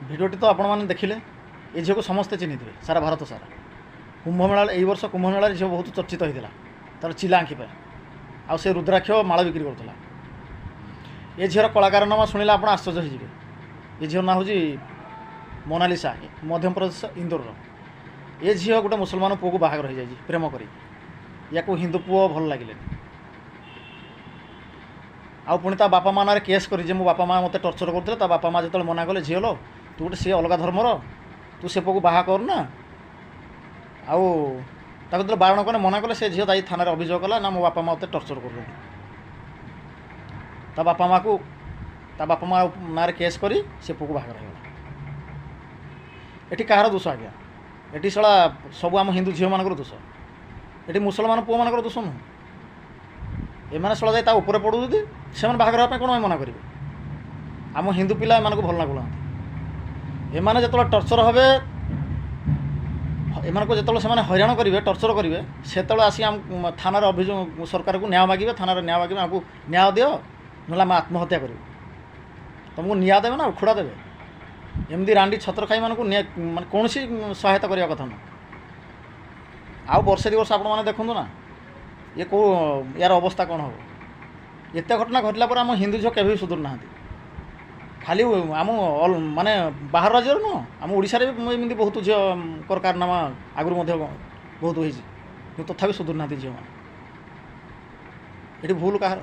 ଭିଡ଼ିଓଟି ତ ଆପଣମାନେ ଦେଖିଲେ। ଏ ଝିଅକୁ ସମସ୍ତେ ଚିହ୍ନିଥିବେ ସାରା ଭାରତ ସାରା। କୁମ୍ଭମେଳା, ଏଇ ବର୍ଷ କୁମ୍ଭମେଳାରେ ଝିଅ ବହୁତ ଚର୍ଚ୍ଚିତ ହେଇଥିଲା ତାର ଚିଲା ଆଖି ପାଇଁ, ଆଉ ସେ ରୁଦ୍ରାକ୍ଷ ମାଳ ବିକ୍ରି କରୁଥିଲା। ଏ ଝିଅର କଳାକାରନାମା ଶୁଣିଲେ ଆପଣ ଆଶ୍ଚର୍ଯ୍ୟ ହେଇଯିବେ। ଏ ଝିଅର ନାଁ ହେଉଛି ମୋନାଲିସା, ମଧ୍ୟପ୍ରଦେଶ ଇନ୍ଦୋରର। ଏ ଝିଅ ଗୋଟେ ମୁସଲମାନ ପୁଅକୁ ବାହାଘର ହେଇଯାଇଛି ପ୍ରେମ କରି। ୟାକୁ ହିନ୍ଦୁ ପୁଅ ଭଲ ଲାଗିଲେନି। ଆଉ ପୁଣି ତା ବାପା ମା ନାଁରେ କେସ୍ କରି ଯେ ମୋ ବାପା ମା ମୋତେ ଟର୍ଚର କରୁଥିଲେ। ତା ବାପା ମା ଯେତେବେଳେ ମନା କଲେ, ଝିଅ ଲୋ, ତୁ ଗୋଟେ ସିଏ ଅଲଗା ଧର୍ମର, ତୁ ସେ ପୁଅକୁ ବାହା କରୁନା, ଆଉ ତାକୁ ଯେତେବେଳେ ବାରଣ କଲେ, ମନା କଲେ, ସେ ଝିଅ ଯାଇ ଥାନାରେ ଅଭିଯୋଗ କଲା ନା ମୋ ବାପା ମା ମୋତେ ଟର୍ଚର କରୁଛନ୍ତି। ତା ବାପା ମାଆକୁ ତା ବାପା ମା ନାଁରେ କେସ୍ କରି ସେ ପୁଅକୁ ବାହାଘର ହେଇଗଲା। ଏଠି କାହାର ଦୋଷ ଆଜ୍ଞା? ଏଠି ଶଳା ସବୁ ଆମ ହିନ୍ଦୁ ଝିଅମାନଙ୍କର ଦୋଷ। ଏଠି ମୁସଲମାନ ପୁଅମାନଙ୍କର ଦୋଷ ନୁହଁ। ଏମାନେ ଶଳା ଯାଇ ତା ଉପରେ ପଡ଼ୁଛନ୍ତି। ସେମାନେ ବାହାଘର ହେବା ପାଇଁ କ'ଣ ମନା କରିବେ? ଆମ ହିନ୍ଦୁ ପିଲା ଏମାନଙ୍କୁ ଭଲ ଲାଗୁନାହାନ୍ତି। ଏମାନେ ଯେତେବେଳେ ଟର୍ଚର ହେବେ, ଏମାନଙ୍କୁ ଯେତେବେଳେ ସେମାନେ ହଇରାଣ କରିବେ, ଟର୍ଚର କରିବେ, ସେତେବେଳେ ଆସି ଆମ ଥାନାରେ ଅଭିଯୋଗ, ସରକାରକୁ ନ୍ୟାୟ ମାଗିବେ, ଥାନାରେ ନ୍ୟାୟ ମାଗିବେ, ଆମକୁ ନ୍ୟାୟ ଦିଅ ନହେଲେ ଆମେ ଆତ୍ମହତ୍ୟା କରିବୁ। ତୁମକୁ ନ୍ୟାୟ ଦେବେ ନା ଉଖୁଡ଼ା ଦେବେ? ଏମିତି ରାଣ୍ଡି ଛତ୍ରଖାଇମାନଙ୍କୁ ମାନେ କୌଣସି ସହାୟତା କରିବା କଥା ନୁହଁ। ଆଉ ବର୍ଷେ 2 ବର୍ଷ ଆପଣମାନେ ଦେଖନ୍ତୁ ନା ଇଏ କେଉଁ ୟାର ଅବସ୍ଥା କ'ଣ ହେବ। ଏତେ ଘଟଣା ଘଟିଲା ପରେ ଆମ ହିନ୍ଦୁ ଝିଅ କେବେ ବି ସୁଧୁରୁ ନାହାନ୍ତି। ଖାଲି ଆମ ମାନେ ବାହାର ରାଜ୍ୟରେ ନୁହଁ, ଆମ ଓଡ଼ିଶାରେ ବି ଏମିତି ବହୁତ ଝିଅଙ୍କର କାରନାମା ଆଗରୁ ମଧ୍ୟ ବହୁତ ହେଇଛି, କିନ୍ତୁ ତଥାପି ସୁଧୁରୁ ନାହାନ୍ତି ଝିଅମାନେ। ଏଠି ଭୁଲ କାହାର?